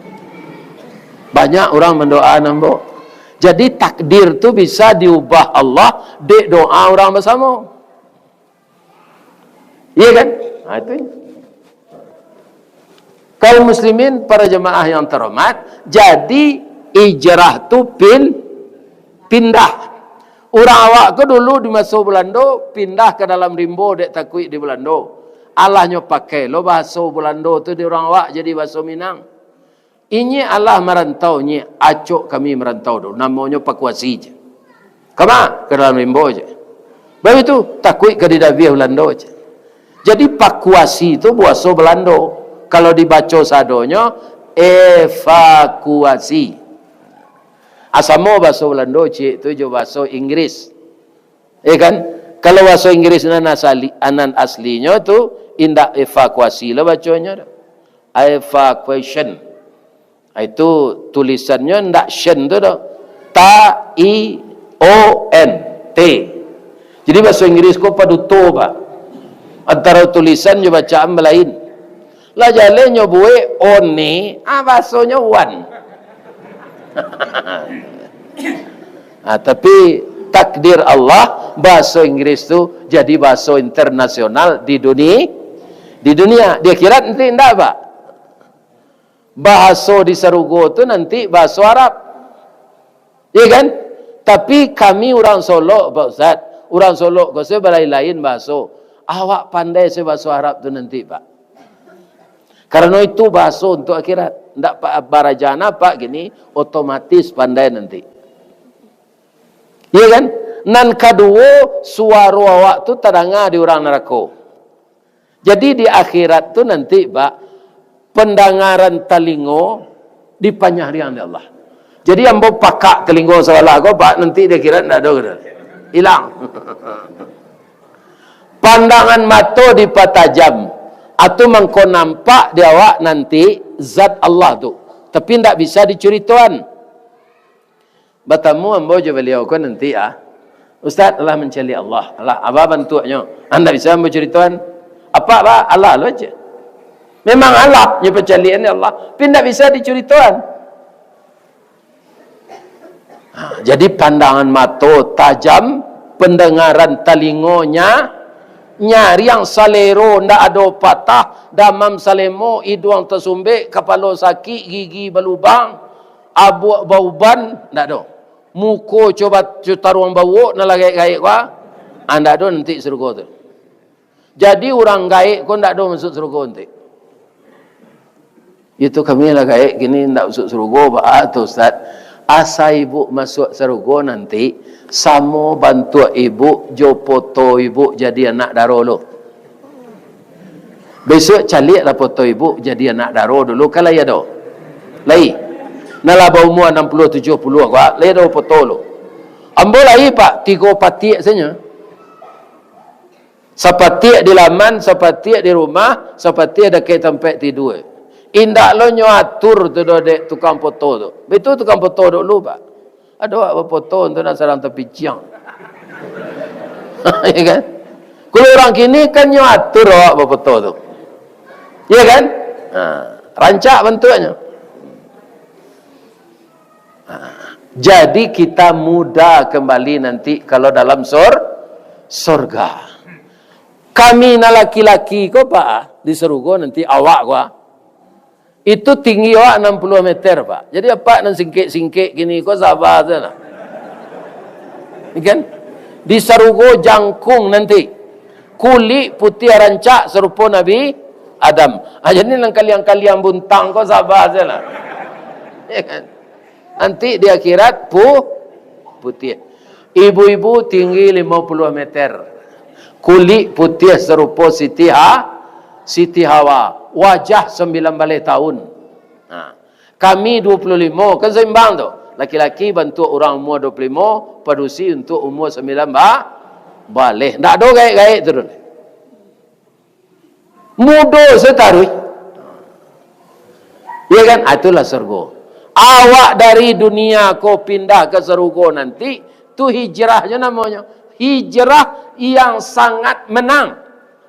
Banyak urang mandoa ambo. Jadi takdir tu bisa diubah Allah dek doa urang basamo. Iya kan? Ha, itu. Kaum muslimin, para jemaah yang terhormat, jadi hijrah tu pil-, Pindah. Urang awak ko dulu di maso Balando, pindah ka dalam rimbo dek takuik di Balando. Alah nyo pakai lo bahaso Balando tu di urang awak jadi bahaso Minang. Inyiak alah marantau, nyiak, acok kami marantau tu, namonyo pakuasi je. Kama? Ka dalam rimbo je. Baitu, takuik ka didabiah Balando je. Jadi pakuasi tu bahaso Balando. Kalau dibaco sadonyo, evakuasi. Asamo bahaso Balando ciek tu jo bahaso Inggris. Ya kan? Kalau bahaso Inggris nan asali, nan aslinyo tu indak evakuasi lah baconyo tu. Evacuation. Itu tulisannyo ndak shen tu doh. Ta, i, o, n, t. Jadi bahaso Inggris ko paduto, Pak. Antaro tulisan jo bacaan balain. Lah jaleh nyo buek one, ah, bahasonyo one. Ah, tapi takdir Allah, bahaso Inggris tu jadi bahaso internasional di duni-, di dunia. Di akhirat nanti ndak, Pak. Bahaso di sarugo tu nanti bahaso Arab. Ya kan? Tapi kami urang Solok, Pak Ustaz, urang Solok ko se balain-lain bahaso. Awak pandai se bahaso Arab tu nanti, Pak. Karano itu bahaso untuk akhirat. Ndak pa-, baraja apak kini, otomatis pandai nanti. Ya kan? Nan kaduo, suaro awak tu tadanga di urang narako. Jadi di akhirat tu nanti, Pak, pandangaran talingo dipanyariang dek Allah. Jadi ambo pakak talingo sabalah ko, Pak, nanti di akhirat ndak ado, kata. Ilang. Pandangan mato dipatajam, atu mangko nampak di awak nanti zat Allah tu, tapi ndak bisa dicuritoan. Batamu ambo jo baliau ko nanti, ah, "Ustaz, alah mancaliak Allah, alah, apo bantuaknyo?" Ah, ndak bisa ambo curitoan. Apak, Pak, alah lo je. Memang alah nyo pancaliakan Allah, tapi ndak bisa dicuritoan. Ha, jadi pandangan mato tajam, pendengaran talingo nya-, nyariang, salero ndak ado patah, damam salemo, iduang tasumbek, kapalo sakik, gigi balubang, abuak bauban, ndak ado. Muko coba co taruang bauak, nan lah gaek-gaek ko, ah, ndak ado nanti sarugo tu. Jadi urang gaek ko ndak ado masuak sarugo nanti. Itu kami lah gaek kini ndak masuak sarugo, baa tu, Ustaz? Asa ibuk masuak sarugo nanti, samo bantuak ibuk jo poto ibuk jadi anak daro lo. Bisuak caliaklah poto ibuk jadi anak daro dulu, kan lai ado? Lai. Nan lah baumua anam puluah, tujuah puluah ko, lai ado poto lo. Ambo lai, Pak, tigo patiak sajo. Sapatiak di laman, sapatiak di rumah, sapatiak dakek tampek tidua. Indak lo nyo atur tu doh dek tukang poto tu. Baitu tukang poto dulu, Pak. Ado awak bapoto tu nak sadang tapiciang. Ya kan? Kalau urang kini kan nyo atur awak bapoto tu. Ya kan? Ha, rancak bantuaknyo. Ha, jadi kita muda kembali nanti kalau dalam sor-, sorga. Kami nan laki-laki ko, Pak, di sarugo nanti awak ko, ah. Itu tinggi awak anam puluah meter, Pak. Jadi apak nan singkek-singkek kini ko saba sajolah. Kan? Di sarugo jangkung nanti. Kulik putiah rancak sarupo Nabi Adam. Ah, jadi nan kaliang-kaliang buntang ko saba sajolah. Ya kan? Nanti di akhirat pu-, putiah. Ibu-ibu tinggi limo puluah meter. Kulik putiah sarupo Siti Ha-, Siti Hawa. Wajah sambilan baleh tahun. Nah, kami dua puluh limo, kan saimbang tu. Laki-laki bantuak urang umua dua puluh limo, padusi untuak umua sambilan ba-, baleh. Ndak ado gaek-gaek tu doh. Mudo sataruih. Ya kan? Ah, itulah sarugo. Awak dari dunia ko pindah ka sarugo nanti, tu hijrahnyo namonyo. Hijrah yang sangat menang.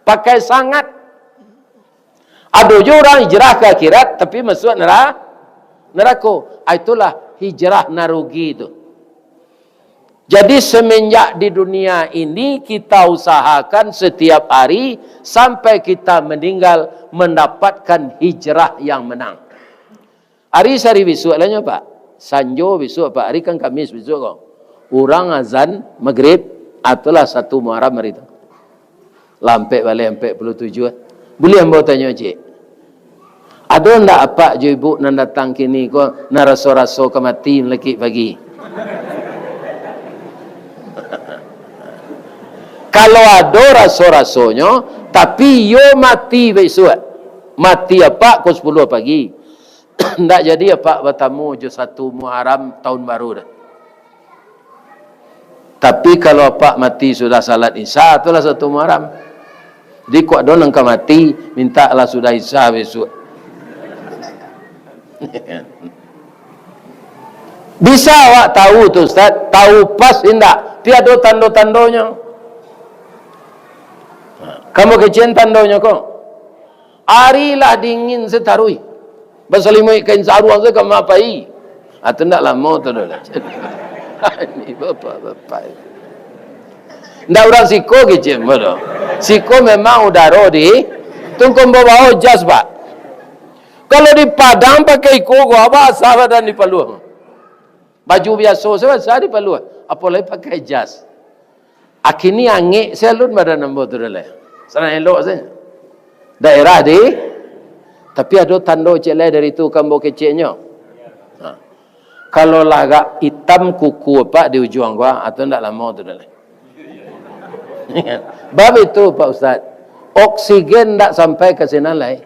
Pakai sangat. Ado jo urang hijrah ka akhirat, tapi masuak nera-, nerako. Ah, itulah hijrah nan rugi tu. Jadi, semenjak di dunia ini, kita usahakan setiap hari sampai kita meninggal mendapatkan hijrah yang menang. Ari sari bisuak lah nyo, Pak. Sanjo bisuak, Pak. Ari kan Kamis bisuak ko. Urang azan magrib, itulah satu Muharram hari tu. Lah ampek baleh, ampek puluah tujuah. Buliah ambo tanyo ciek? Ado ndak apak jo ibuk nan datang kini ko, nan raso-raso ka mati malakik pagi? Kalau ado raso-rasonyo, tapi iyo mati bisuak, mati apak ko sapuluah pagi, ndak jadi apak batamu jo satu Muharram tahun baru dah. Tapi kalau apak mati sudah salat Isya, itulah satu Muharram. Jadi, kok ado nan ka mati, mintaklah sudah Isya bisuak. Bisa awak tahu tu, Ustaz? Tahu pas indak? Tapi ado tando-tandonyo. Kamu kecek tandonyo ko? Ari lah dingin sataruih. Basalimuik kain saruang sajo ka mapai. Ah, tu ndak lamo tu doh lah. Ini bapak-bapak. Ndak urang siko kecek ambo doh. Siko memang udaro di tungkon babawo jas, Pak. Kalau di Padang pakai iko ko, basah badan dipaluah. Baju biaso sajo basah dipaluah. Apolai pakai jas. Akini angek se alun badan ambo tu doh lai. Sanang elok sajo. Daerah di, tapi ado tando ciek lai dari tu ka ambo keceknyo. Ha. Kalau lah agak itam kuku apak di ujuang ko, ah, tu ndak lamo tu doh lai. Bab itu, Pak Ustaz, oksigen ndak sampai ka sinan lai.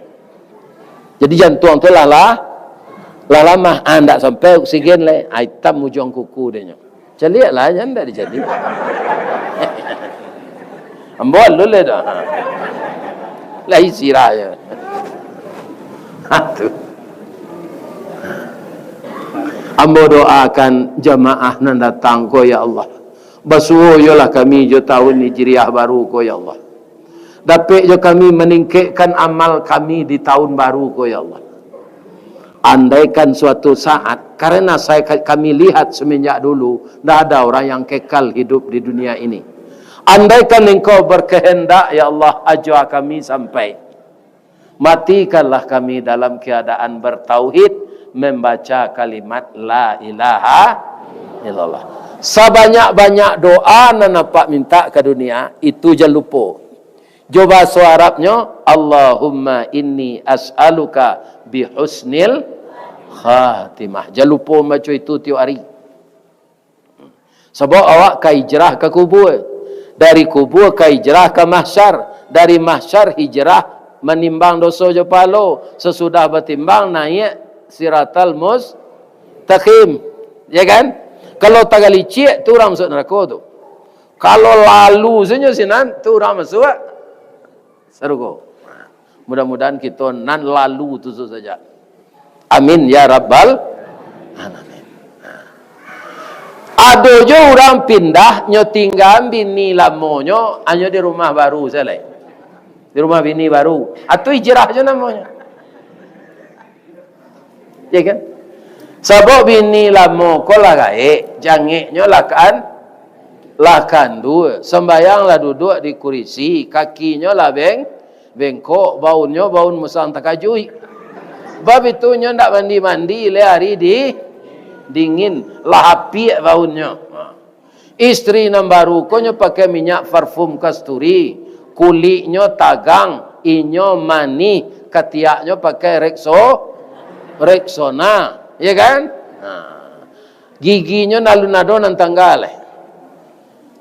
Jadi jantuang tu lah, lah, lah lamah, ah, ndak sampai oksigen lai. Ah, itam ujuang kuku dinyo. Caliak lah, jan ndak dijadi. Ambo alun lai dah. Lai sirah je. Ha, tu. Ambo doakan jamaah nan datang ko, ya Allah. Basuo yolah kami jo tahun Hijriah baru ko, ya Allah. Dapek jo kami maningkekkan amal kami di tahun baru ko, ya Allah. Andaikan suatu saat, karena saya, kami lihat semenjak dulu, ndak ada orang yang kekal hidup di dunia ini. Andaikan Engkau berkehendak, ya Allah, ajal kami sampai. Matikanlah kami dalam keadaan bertauhid, membaca kalimat la ilaha illallah. Sabanyak-banyak doa nan apak minta ka dunia, itu jan lupo. Jo bahaso Arabnyo, "Allahumma inni as'aluka bi husnil khatimah." Jan lupo mambaco itu tiok ari. Sabab awak ka hijrah ka kubua. Dari kubua ka hijrah ka mahsyar. Dari mahsyar hijrah manimbang doso jo pahalo. Sasudah batimbang naiak siratal mustaqim. Ya kan? Kalau tagalicik, tu urang masuak narako tu. Kalau lalu sajo sinan, tu urang masuak sarugo. Mudah-mudahan kito nan lalu tu saja. Amin ya rabbal alamin. Ado jo urang pindah, nyo tinggaan bini lamonyo, hanyo di rumah baru sajo lai. Di rumah bini baru. Atu hijrah jo namonyo. Ya kan? Sabab bini lamo ko lah gaek, jangeknyo lah kan, lah kandua, sambayang lah duduak di kurisi, kakinyo lah beng-, bengkok, baunnyo baun musang takajuik. Bab itu nyo ndak mandi-mandi, leh ari di dingin, lah apiak baunnyo. Ha. Istri nan baru ko nyo pakai minyak parfum kasturi, kuliknyo tagang, inyo manih, katiaknyo pakai Rexo-, Rexona, ya kan? Nah, giginyo alun ado nan tangga lai.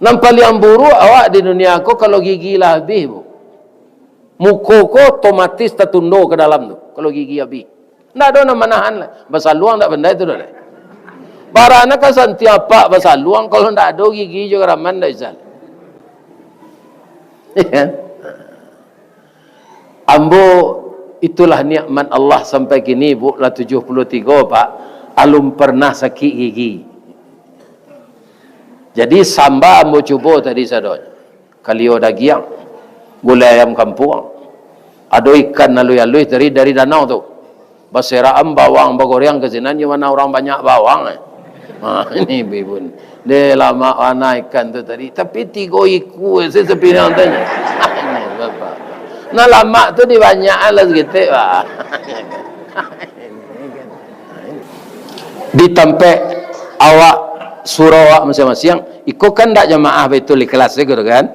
Nan paliang buruak awak di dunia ko kalau gigi lah abih, Bu. Muko ko otomatis tatundo ka dalam tu, kalau gigi abih. Ndak ado nan manahan lah. Basaluang ndak pandai tu doh lai. Barana ka santiang apak basaluang, kalau ndak ado gigi jo garaman ndak bisa. Ambo, itulah nikmat Allah sampai kini, Bu, lah tujuah puluah tigo, Pak. Alun pernah sakik gigi. Jadi, samba ambo cubo tadi sadonyo. Kalio dagiang, gulai ayam kampuang. Ado ikan aluih-aluih dari, dari danau tu. Baserakan bawang, bagoreang ka sinan, di ma urang banyak bawang, eh. Ha, ini bibun. Deh, lamak bana ikan tu tadi. Tapi tigo ikua se sapinang tu nyo. Ini bapak. Nah, lamak tu dibanyakan lah saketek, Pak. Di tampek awak surau awak masiang-masiang, iko kan ndak jamaah Baitul Ikhlas iko tu kan?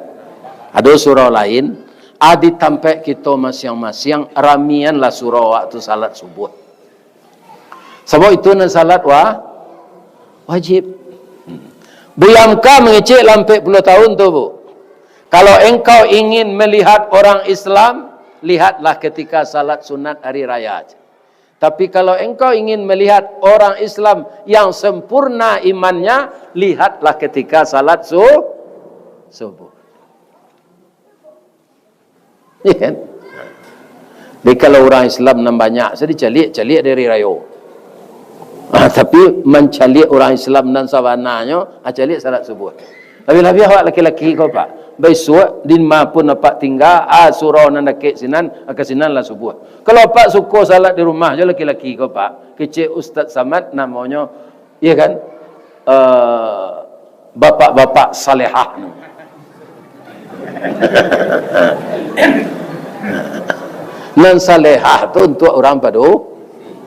Ado surau lain, ah, di tampek kito masiang-masiang, ramianlah surau awak tu salat subuh. Sabab itu nan salat wa-, wajib. Buyamka mangecek lah ampek puluah tahun tu, Bu. Kalau engkau ingin melihat orang Islam, lihatlah ketika salat sunat hari raya. Tapi kalau engkau ingin melihat orang Islam yang sempurna imannya, lihatlah ketika salat su-, subuh. Iya kan? Jadi kalau urang Islam nan banyak, sa dicaliak-caliak dari rayo. Ah, tapi mancaliak urang Islam nan sabananyo, ah, caliak salat subuh. Labiah-labiah awak laki-laki ko, Pak. Baisuak, di ma pun apak tingga, ah, surau nan dakek sinan, ah, ka sinan lah subuh. Kalau apak suko salat di rumah jo laki-laki ko, Pak, kecek Ustaz Samad namonyo, iya kan? Eh, bapak-bapak salehah. Nan salehah tu untuak urang padu-,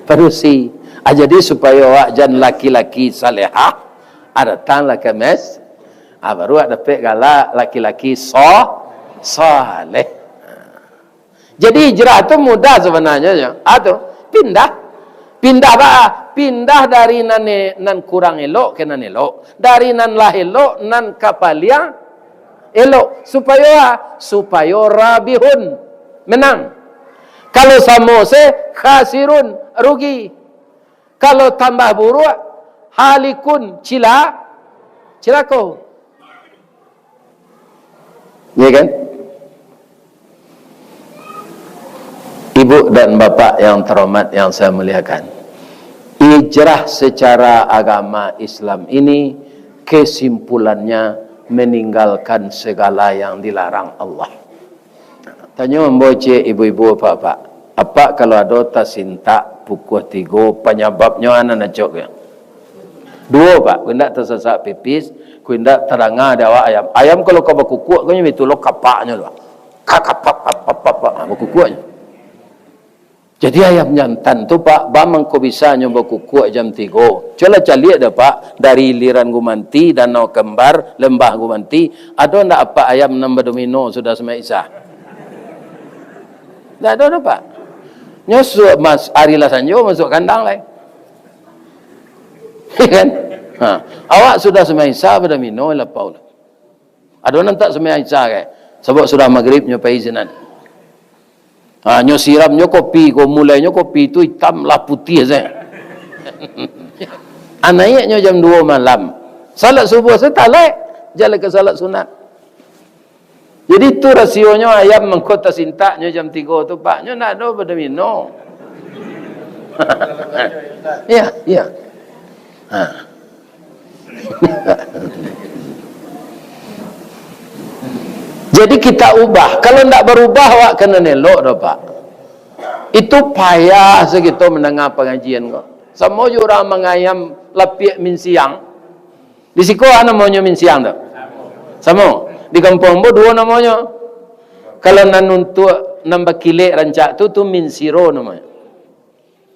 padusi. Ah, jadi supayo awak jan laki-laki salehah, ah, datanglah ka mes-, ah, baru awak dapek galak laki-laki so-, saleh. Jadi hijrah tu mudah sabananyo, nyo. Ah, tu, pindah. Pindah ba-, pindah dari nan e-, nan kurang elok ka nan elok, dari nan lah elok nan ka paliang elok. Supayo a-, supayo rabihun, menang. Kalau samo se, khasirun, rugi. Kalau tambah buruak, halikun, cila-, cilako. Ya kan? Ibu dan bapak yang terhormat, yang saya muliakan, hijrah secara agama Islam ini kesimpulannya meninggalkan segala yang dilarang Allah. Tanyo ambo ciek ibu-ibu, apak-apak, apak kalau ado tasintak pukua tigo, panyababnyo a nan acok ko? Duo, Pak, kok indak tasasak pipis, kok indak tadanga di awak ayam. Ayam kalau ka bakukuak ko nyo, itu lo kapaknyo tu, Pak. Kak, kak, pak, pak, pak, pak, pak, ha, bakukuaknyo. Jadi ayam jantan tu, Pak, baa mangko bisa nyo bakukuak jam tigo? Cubolah caliak dah, Pak, dari Iliran Gumanti, Danau Kembar, Lembah Gumanti, ado ndak apak ayam nan badomino sudah sumbayang Isya? Ndak ado doh, Pak. Nyo su-, mas-, ari lah sanjo masuak kandang lai. Kan? Ha. Awak sudah sumbayang Isya badomino, lapau lah. Ado nan tak sumbayang Isya, kan? Sabab sudah magrib nyo pai sinan. Ha, nyo siram nyo kopi ko, mulainyo kopi tu itam lah putiah sajo. Ha, naiaknyo jam duo malam. Salat subuh satalek, jan lai ka salat sunat. Jadi tu rasionyo ayam mangko tasintaknyo jam tigo tu, Pak. Nyo ndak ado badomino. Ya, ya. Ha. Jadi kita ubah. Kalau ndak barubah, awak ka nan elok doh, Pak. Itu payah sakito mandanga pangajian ko. Samo jo urang manganyam lapiak minsiang. Di siko a namonyo minsiang tu? Samo. Di kampuang ambo duo namonyo. Kalau nan untuak nan bakilek rancak tu, tu minsiro namonyo.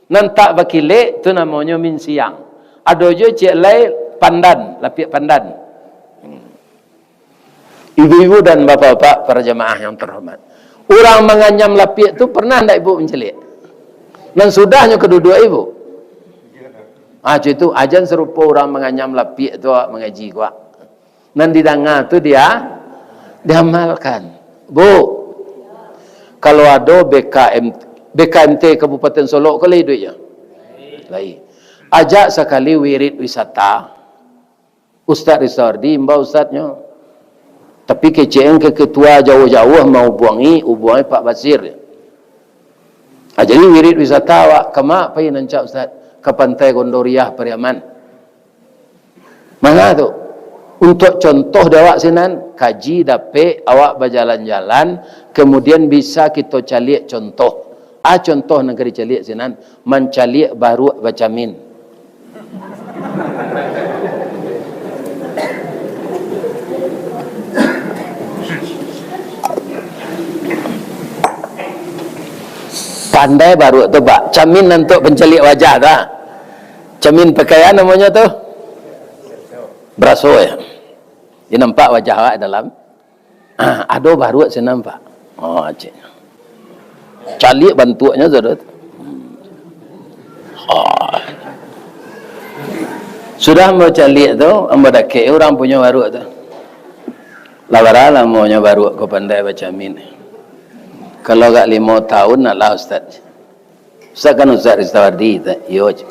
Nan tak bakilek tu namonyo minsiang. Ado juo ciek lai pandan, lapiak pandan. Hmm. Ibu-ibu dan bapak-bapak, para jamaah yang terhormat, urang manganyam lapiak tu pernah ndak ibu mancaliak? Nan sudahnyo ka duduak ibu? Ah, cubo tu, a jan sarupo urang manganyam lapiak tu awak mangaji ko. Nan didanga tu dia diamalkan. Bu, kalau ado B K M, B K M T Kabupaten Solok ko lai iduiknyo? Lai. Ajak sakali wirid wisata. Ustaz Rizaldi imbau ustaznyo. Tapi kecek an ka ketua jauah-jauah mahubuangi, hubuangi Pak Basir. Ah, jadi wirid wisata awak, kama pai nan rancak, Ustaz? Ka Pantai Gondoriah, Pariaman. Manga tu? Untuak contoh di awak sinan, kaji dapek, awak bajalan-jalan, kemudian bisa kito caliak contoh. A contoh nan ka dicaliak sinan, mancaliak baruak bacamin. Pandai baruak tu, Pak. Camin nan untuak pancaliak wajah tu, ha. Camin pakaian namonyo tu. Baraso, yo. Di nampak wajah awak dalam. Ah, ado baruak sinan, Pak. Oh, cek. Caliak bantuaknyo tu. Oh. Sudah ambo caliak tu, ambo dakek urang punyo baruak tu. Lah bara lamonyo baruak ko pandai bacamin? Kalau agak limo tahun lah, Ustaz. Ustaz kan Ustaz Ristawardi, ta-, iyo je.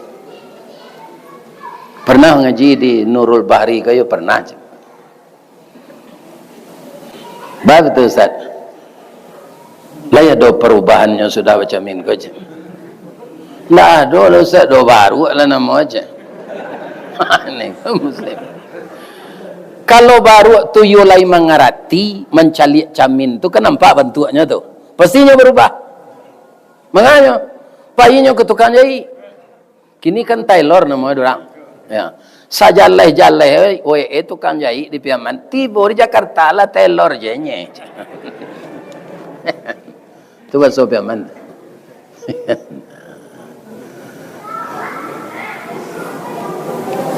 Pernah ngaji di Nurul Bahri ka, iyo pernah je. Ba betul, Ustaz. Lai ado parubahannyo sudah bacamin ko je. Ndak ado lah, Ustaz, do baruak lah namo je. Ini kan muslim. Kalau baruak tu iyo lai mangarati, mancaliak camin tu kan nampak bantuaknyo tu. Pastinyo barubah. Manganyo, painyo ka tukang jaik. Kini kan tailor namo urang. Ya. Sajaleh-jaleh, oi, eh, tukang jaik di Piaman. Tibo di Jakarta lah tailor je nye. Tu baso Piaman.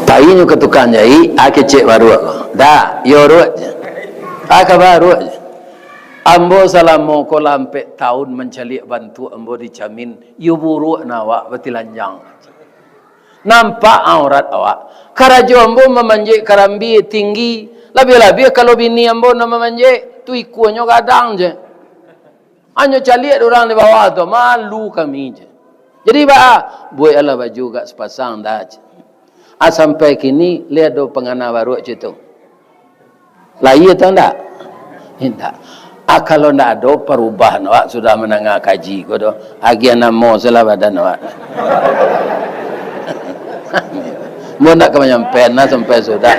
Painyo ka tukang jaik, ah, kecek baruak ko. Dak, iyo ruak je. Ah, ka baruak je. Ambo salamo ko lah ampek taun mancaliak bantuak ambo di camin. Iyo buruak nah awak batilanjang. Nampak aurat awak. Karajo ambo mamanjek karambia tinggi. Labiah-labiah kalau bini ambo nan mamanjek, tu ikuanyo gadang je. Hanyo caliak dek urang di bawah tu, malu kami je. Jadi baa, buek alah baju agak sapasang dah je. Ah, sampai kini, lai ado pangana baruak cak tu. Lai atau ndak? Indak. Ah, kalau ndak ado parubahan, awak sudah mandanga kaji ko doh, agiah namo salah badan awak. Mun ndak ka manyampaian lah sampai sudah.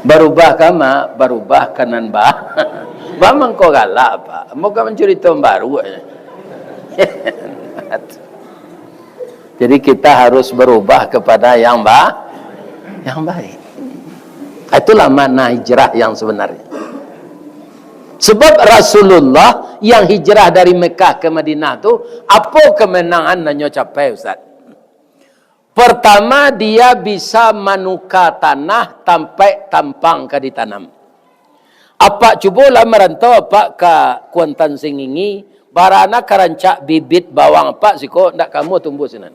Barubah ka ma, barubah ka nan ba-, ba mangko galak, Pak. Mun ka mancurito baruak. Jadi kita harus berubah kepada yang ba-, yang baik. Itulah makna hijrah yang sebenarnya. Sebab Rasulullah yang hijrah dari Mekah ke Madinah tu, apo kemenangan nan nyo capai, Ustaz? Pertama, dia bisa manuka tanah tampek tampang ka ditanam. Apak cubolah marantau apak ka Kuantan Singingi, bara nan ka rancak bibit bawang apak siko, ndak kamuah tumbuah sinan.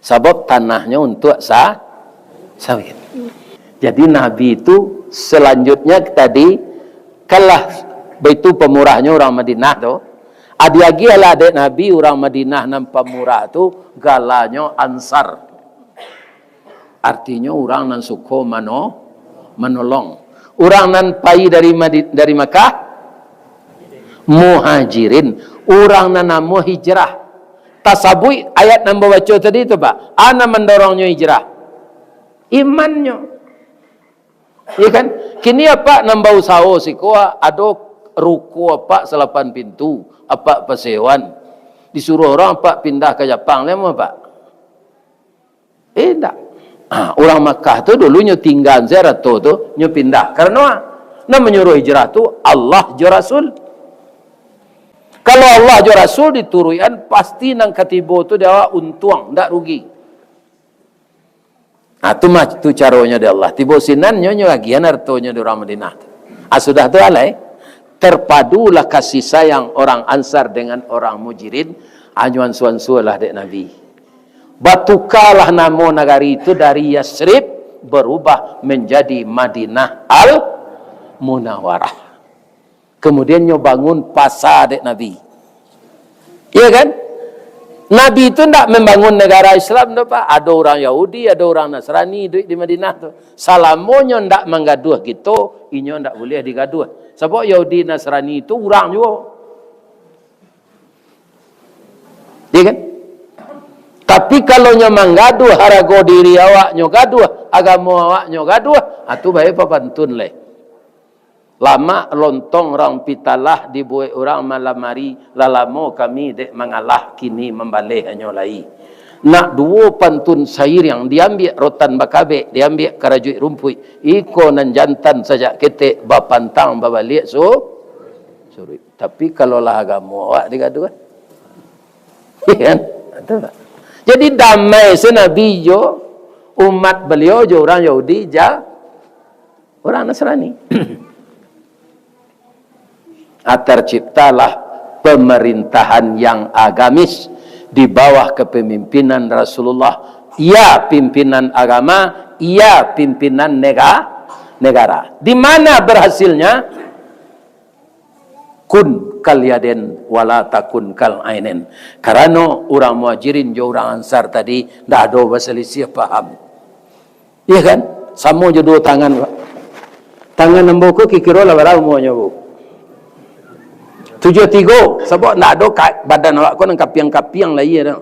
Sabab tanahnyo untuak sa-, sawit. Jadi Nabi tu selanjutnya tadi, kalah baitu pamurahnyo urang Madinah tu. Adi agiah lah dek Nabi urang Madinah nan pamurah tu, galanyo Ansar. Artinyo, urang nan suko mano-, manolong. Urang nan pai dari Madi-, dari Makkah, Muhajirin. Urang nan namo hijrah. Tasabuik ayat nan babaco tadi tu, Pak. A nan mandorongnyo hijrah? Imannyo. Iya kan? Kini apak nan bausaho siko, ado ruko apak salapan pintu, apak pasewan. Disuruah urang apak pindah ka Japang, lai amuah apak? Eh, indak. Ha, urang Makkah tu dulu nyo tinggaan se arato tu, nyo pindah. Karano a? Nan manyuruah hijrah tu Allah jo Rasul. Kalau Allah jo Rasul dituruikan, pasti nan ka tibo tu di awak untuang, ndak rugi. Ha, tu mah, tu caronyo di Allah. Tibo sinan nyo, nyo agiahan aratonyo di urang Madinah tu. Ha, sudah tu alai, terpadulah kasih sayang orang Ansar dengan orang Muhajirin, ha, nyo ansua-ansualah dek Nabi. Batukalah namo nagari tu dari Yasrib, berubah menjadi Madinah Al-Munawarah. Kemudian nyo bangun pasa dek Nabi. Iya kan? Nabi tu ndak membangun negara Islam tu, Pak. Ado urang Yahudi, ado urang Nasrani iduik di Madinah tu. Salamonyo ndak manggaduah kito, inyo ndak buliah digaduah. Sabab Yahudi Nasrani tu urang juo. Iya kan? Tapi kalau nyo manggaduah harago diri awak, nyo gaduah, agamo awak nyo gaduah, ha, tu bae papantun lai. Lamak lontong rang pitalah dibuek urang malam ari, lah lamo kami dek mangalah, kini mambaleh hanyo lai. Nak duo pantun sairiang, diambiak rotan bakabek, diambiak karajuik rumpuik, iko nan jantan sajak ketek, bapantang babaliak su-, suruik. Tapi kalau lah agamo awak digaduah, iya kan? Betul tak? Jadi damai se Nabi jo Umat beliau jo urang Yahudi, ja, urang Nasrani. Ah, terciptalah pemerintahan yang agamis di bawah kepemimpinan Rasulullah. Ia pimpinan agama, ia pimpinan nega-, negara. Di mana berhasilnya? Kun kal yaden wala takun kal ainen. Karano urang Muhajirin jo urang Ansar tadi ndak ado basalisiah paham. Iya kan? Samo jo duo tangan, Pak. Tangan ambo ko kikiro lah bara umuanyo, Bu? Tujuah tigo, sabab ndak ado ka-, badan awak ko nan kapiang-kapiang lah, iya dak?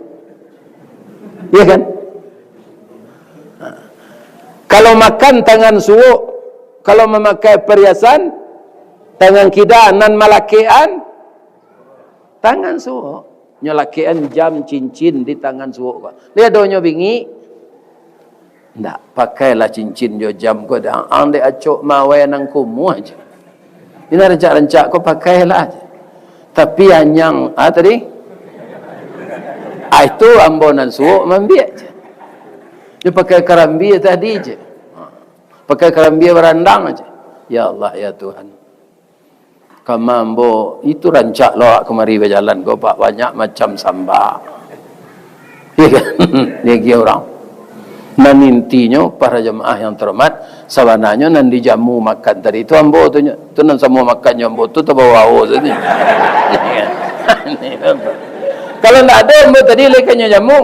Iya kan? Kalau makan tangan suok, kalau mamakai perhiasan, tangan kida nan malakekan, tangan suok. Nyo lakekan jam cincin di tangan suok ko. Liek donyo bingik. Ndak, pakailah cincin jo jam ko, dah. Ang dek acok mawai nan kumuah je. Ina rancak-rancak ko pakailah je. Tapi anyang, ah, tadi? Ah, itu ambo nan suok mambiak je. Dia pakai karambia tadi je. Pakai karambia barandang je. Ya Allah, ya Tuhan. Kama ambo, itu rancak lo awak kamari bajalan ko, Pak, banyak macam samba. Iya kan? Negi urang. Nan intinyo, para jamaah yang terhormat, sabananyo nan dijamu makan tadi tu ambo tu nyo. Tu nan samo makannyo ambo tu, tabawa wawo tadi. Kalau ndak ado ambo tadi, lai kanyo jamu.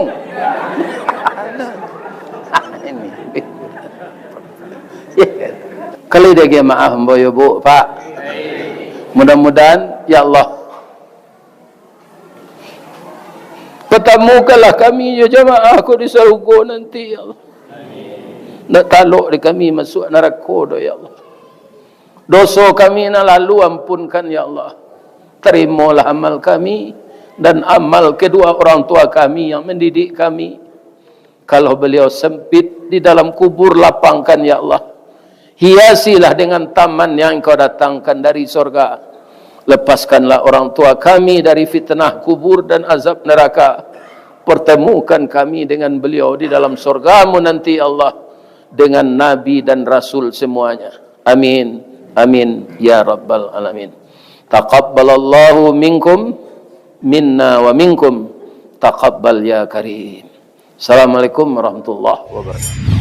Kali dek maaf ambo yo, Bu, Pak. Mudah-mudahan, ya Allah, patamukanlah kami jo jamaah ko di sarugo nanti, ya Allah. Ndak talok dek kami masuak narako doh, ya Allah. Doso kami nan lalu ampunkan, ya Allah. Tarimolah amal kami dan amal kedua orang tua kami yang mendidik kami. Kalau beliau sempit di dalam kubur, lapangkan, ya Allah. Hiasilah dengan taman yang Engkau datangkan dari sorga. Lepaskanlah orang tua kami dari fitnah kubur dan azab neraka. Pertemukan kami dengan beliau di dalam sorga-Mu nanti, ya Allah, dengan nabi dan rasul semuanya. Amin. Amin. Ya Rabbal Alamin. Taqabbalallahu minkum, minna wa minkum. Taqabbal ya Karim. Assalamualaikum warahmatullahi wabarakatuh.